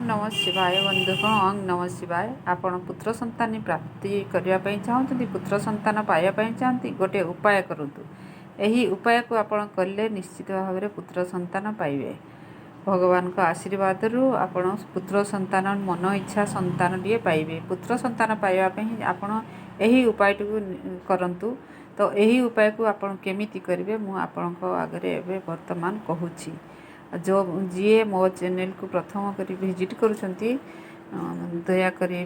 ନମ ଶିବାୟ ବନ୍ଧୁଗଣ, ଓଁ ନମ ଶିବାୟ। ଆପଣ ପୁତ୍ର ସନ୍ତାନ ପ୍ରାପ୍ତି କରିବା ପାଇଁ ଚାହୁଁଛନ୍ତି, ପୁତ୍ର ସନ୍ତାନ ପାଇବା ପାଇଁ ଚାହାନ୍ତି, ଗୋଟିଏ ଉପାୟ କରନ୍ତୁ। ଏହି ଉପାୟକୁ ଆପଣ କଲେ ନିଶ୍ଚିତ ଭାବରେ ପୁତ୍ର ସନ୍ତାନ ପାଇବେ। ଭଗବାନଙ୍କ ଆଶୀର୍ବାଦରୁ ଆପଣ ପୁତ୍ର ସନ୍ତାନ, ମନ ଇଚ୍ଛା ସନ୍ତାନଟିଏ ପାଇବେ। ପୁତ୍ର ସନ୍ତାନ ପାଇବା ପାଇଁ ଆପଣ ଏହି ଉପାୟଟିକୁ କରନ୍ତୁ। ତ ଏହି ଉପାୟକୁ ଆପଣ କେମିତି କରିବେ, ମୁଁ ଆପଣଙ୍କ ଆଗରେ ଏବେ ବର୍ତ୍ତମାନ କହୁଛି। ଯେଉଁ ଯିଏ ମୋ ଚ୍ୟାନେଲକୁ ପ୍ରଥମ କରି ଭିଜିଟ୍ କରୁଛନ୍ତି, ଦୟାକରି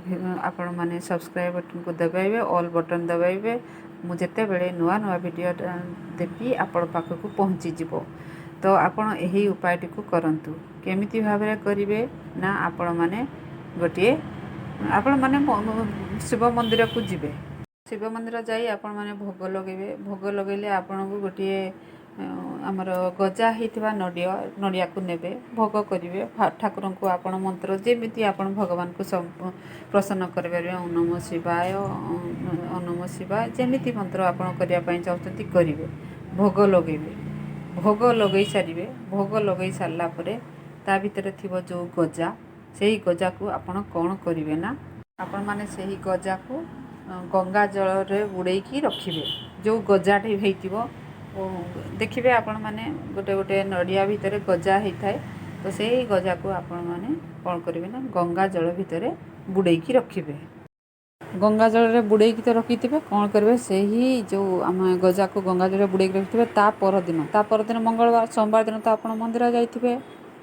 ଆପଣମାନେ ସବସ୍କ୍ରାଇବ୍ ବଟନ୍କୁ ଦବାଇବେ, ଅଲ୍ ବଟନ୍ ଦବାଇବେ। ମୁଁ ଯେତେବେଳେ ନୂଆ ନୂଆ ଭିଡ଼ିଓ ଦେବି, ଆପଣ ପାଖକୁ ପହଞ୍ଚିଯିବ। ତ ଆପଣ ଏହି ଉପାୟଟିକୁ କରନ୍ତୁ। କେମିତି ଭାବରେ କରିବେ ନା, ଆପଣମାନେ ଗୋଟିଏ ଆପଣମାନେ ଶିବ ମନ୍ଦିରକୁ ଯିବେ। ଶିବ ମନ୍ଦିର ଯାଇ ଆପଣମାନେ ଭୋଗ ଲଗାଇବେ। ଭୋଗ ଲଗାଇଲେ ଆପଣଙ୍କୁ ଗୋଟିଏ ଆମର ଗଜା ହେଇଥିବା ନଡ଼ିଆକୁ ନେବେ, ଭୋଗ କରିବେ ଠାକୁରଙ୍କୁ। ଆପଣ ମନ୍ତ୍ର ଯେମିତି ଆପଣ ଭଗବାନଙ୍କୁ ପ୍ରସନ୍ନ କରିପାରିବେ, ଓଁ ନମ ଶିବାୟ, ଓଁ ନମ ଶିବାୟ, ଯେମିତି ମନ୍ତ୍ର ଆପଣ କରିବା ପାଇଁ ଚାହୁଁଛନ୍ତି କରିବେ। ଭୋଗ ଲଗାଇବେ। ଭୋଗ ଲଗାଇ ସାରିବେ। ଭୋଗ ଲଗାଇ ସାରିଲା ପରେ ତା ଭିତରେ ଥିବ ଯେଉଁ ଗଜା, ସେଇ ଗଜାକୁ ଆପଣ କ'ଣ କରିବେ ନା, ଆପଣମାନେ ସେହି ଗଜାକୁ ଗଙ୍ଗା ଜଳରେ ବୁଡ଼େଇକି ରଖିବେ। ଯେଉଁ ଗଜାଟି ହେଇଥିବ, ଦେଖିବେ ଆପଣମାନେ, ଗୋଟେ ଗୋଟେ ନଡ଼ିଆ ଭିତରେ ଗଜା ହେଇଥାଏ। ତ ସେଇ ଗଜାକୁ ଆପଣମାନେ କ'ଣ କରିବେ ନା, ଗଙ୍ଗା ଜଳ ଭିତରେ ବୁଡ଼େଇକି ରଖିବେ। ଗଙ୍ଗା ଜଳରେ ବୁଡ଼େଇକି ତ ରଖିଥିବେ, କ'ଣ କରିବେ? ସେହି ଯେଉଁ ଆମେ ଗଜାକୁ ଗଙ୍ଗା ଜଳରେ ବୁଡ଼େଇକି ରଖିଥିବେ, ତା ପରଦିନ ମଙ୍ଗଳବାର, ସୋମବାର ଦିନ ତ ଆପଣ ମନ୍ଦିର ଯାଇଥିବେ,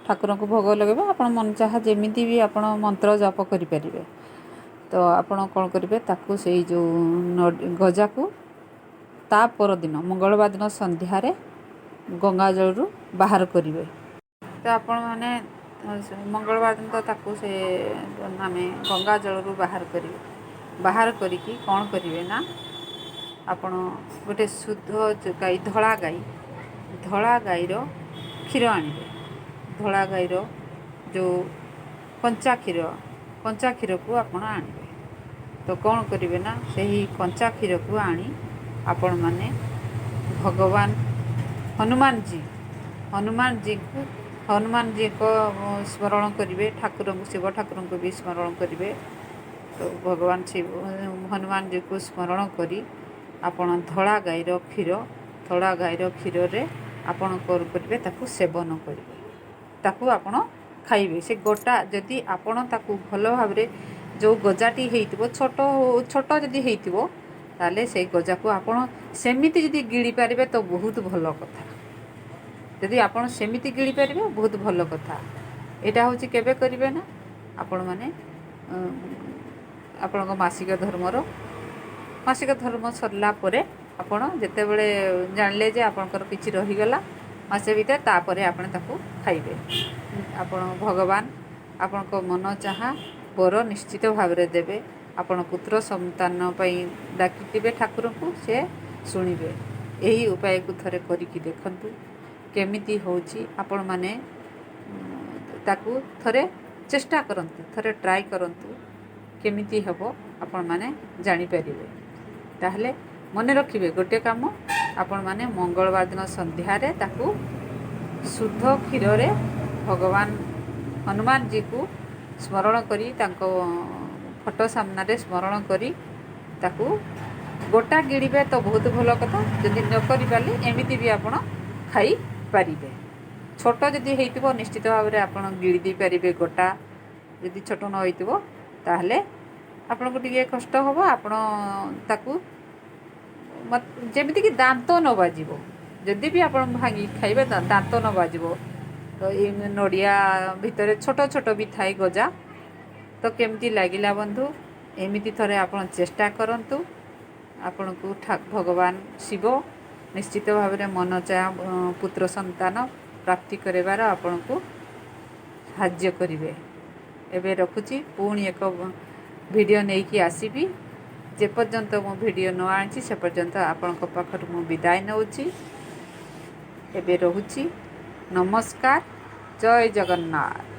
ଠାକୁରଙ୍କୁ ଭୋଗ ଲଗାଇବେ। ଆପଣ ମନ ଚାହା ଯେମିତି ବି ଆପଣ ମନ୍ତ୍ର ଜପ କରିପାରିବେ। ତ ଆପଣ କ'ଣ କରିବେ, ତାକୁ ସେଇ ଯେଉଁ ଗଜାକୁ ତା ପରଦିନ ମଙ୍ଗଳବାର ଦିନ ସନ୍ଧ୍ୟାରେ ଗଙ୍ଗା ଜଳରୁ ବାହାର କରିବେ। ତ ଆପଣମାନେ ମଙ୍ଗଳବାର ଦିନ ତ ତାକୁ ସେ ଆମେ ଗଙ୍ଗା ଜଳରୁ ବାହାର କରିବେ। ବାହାର କରିକି କ'ଣ କରିବେ ନା, ଆପଣ ଗୋଟେ ଶୁଦ୍ଧ ଗାଈ, ଧଳା ଗାଈ, ଧଳା ଗାଈର କ୍ଷୀର ଆଣିବେ। ଧଳା ଗାଈର ଯେଉଁ କଞ୍ଚା କ୍ଷୀର, କଞ୍ଚା କ୍ଷୀରକୁ ଆପଣ ଆଣିବେ। ତ କ'ଣ କରିବେ ନା, ସେହି କଞ୍ଚା କ୍ଷୀରକୁ ଆଣି ଆପଣମାନେ ଭଗବାନ ହନୁମାନଜୀ, ହନୁମାନଜୀଙ୍କ ସ୍ମରଣ କରିବେ। ଠାକୁରଙ୍କୁ, ଶିବ ଠାକୁରଙ୍କୁ ବି ସ୍ମରଣ କରିବେ। ତ ଭଗବାନ ଶିବ ହନୁମାନଜୀକୁ ସ୍ମରଣ କରି ଆପଣ ଧଳା ଗାଈର କ୍ଷୀର, ଧଳା ଗାଈର କ୍ଷୀରରେ ଆପଣ କ'ଣ କରିବେ? ତାକୁ ସେବନ କରିବେ, ତାକୁ ଆପଣ ଖାଇବେ। ସେ ଗୋଟା ଯଦି ଆପଣ ତାକୁ ଭଲ ଭାବରେ ଯେଉଁ ଗଜାଟି ହେଇଥିବ, ଛୋଟ ଛୋଟ ଯଦି ହେଇଥିବ, ତାହେଲେ ସେଇ ଗଜାକୁ ଆପଣ ସେମିତି ଯଦି ଗିଳି ପାରିବେ ତ ବହୁତ ଭଲ କଥା। ଯଦି ଆପଣ ସେମିତି ଗିଳି ପାରିବେ, ବହୁତ ଭଲ କଥା। ଏଇଟା ହେଉଛି କେବେ କରିବେ ନା, ଆପଣମାନେ ଆପଣଙ୍କ ମାସିକ ଧର୍ମ ସରିଲା ପରେ, ଆପଣ ଯେତେବେଳେ ଜାଣିଲେ ଯେ ଆପଣଙ୍କର କିଛି ରହିଗଲା ମାସେ ଭିତରେ, ତାପରେ ଆପଣ ତାକୁ ଖାଇବେ। ଆପଣ ଭଗବାନ ଆପଣଙ୍କ ମନ ଚାହା ବର ନିଶ୍ଚିତ ଭାବରେ ଦେବେ। ଆପଣ ପୁତ୍ର ସନ୍ତାନ ପାଇଁ ଡାକିଥିବେ ଠାକୁରଙ୍କୁ, ସେ ଶୁଣିବେ। ଏହି ଉପାୟକୁ ଥରେ କରିକି ଦେଖନ୍ତୁ କେମିତି ହେଉଛି। ଆପଣମାନେ ତାକୁ ଥରେ ଚେଷ୍ଟା କରନ୍ତୁ, ଥରେ ଟ୍ରାଏ କରନ୍ତୁ, କେମିତି ହେବ ଆପଣମାନେ ଜାଣିପାରିବେ। ତାହେଲେ ମନେ ରଖିବେ ଗୋଟେ କାମ, ଆପଣମାନେ ମଙ୍ଗଳବାର ଦିନ ସନ୍ଧ୍ୟାରେ ତାକୁ ଶୁଦ୍ଧ କ୍ଷୀରରେ ଭଗବାନ ହନୁମାନଜୀକୁ ସ୍ମରଣ କରି, ତାଙ୍କ ଫଟୋ ସାମ୍ନାରେ ସ୍ମରଣ କରି ତାକୁ ଗୋଟା ଗିଳିବେ ତ ବହୁତ ଭଲ କଥା। ଯଦି ନ କରିପାରିଲେ, ଏମିତି ବି ଆପଣ ଖାଇପାରିବେ। ଛୋଟ ଯଦି ହେଇଥିବ, ନିଶ୍ଚିତ ଭାବରେ ଆପଣ ଗିଳି ଦେଇପାରିବେ ଗୋଟା। ଯଦି ଛୋଟ ନ ହେଇଥିବ, ତାହେଲେ ଆପଣଙ୍କୁ ଟିକେ କଷ୍ଟ ହେବ। ଆପଣ ତାକୁ ଯେମିତିକି ଦାନ୍ତ ନ ବାଜିବ, ଯଦି ବି ଆପଣ ଭାଙ୍ଗିକି ଖାଇବେ, ଦାନ୍ତ ନ ବାଜିବ। ତ ଏଇ ନଡ଼ିଆ ଭିତରେ ଛୋଟ ଛୋଟ ବି ଥାଏ ଗଜା। ତ କେମିତି ଲାଗିଲା ବନ୍ଧୁ? ଏମିତି ଥରେ ଆପଣ ଚେଷ୍ଟା କରନ୍ତୁ। ଆପଣଙ୍କୁ ଭଗବାନ ଶିବ ନିଶ୍ଚିତ ଭାବରେ ମନ ଚାହା ପୁତ୍ର ସନ୍ତାନ ପ୍ରାପ୍ତି କରିବାର ଆପଣଙ୍କୁ ସାହାଯ୍ୟ କରିବେ। ଏବେ ରଖୁଛି। ପୁଣି ଏକ ଭିଡ଼ିଓ ନେଇକି ଆସିବି। ଯେପର୍ଯ୍ୟନ୍ତ ମୁଁ ଭିଡ଼ିଓ ନ ଆଣିଛି, ସେ ପର୍ଯ୍ୟନ୍ତ ଆପଣଙ୍କ ପାଖରୁ ମୁଁ ବିଦାୟ ନେଉଛି। ଏବେ ରହୁଛି। ନମସ୍କାର। ଜୟ ଜଗନ୍ନାଥ।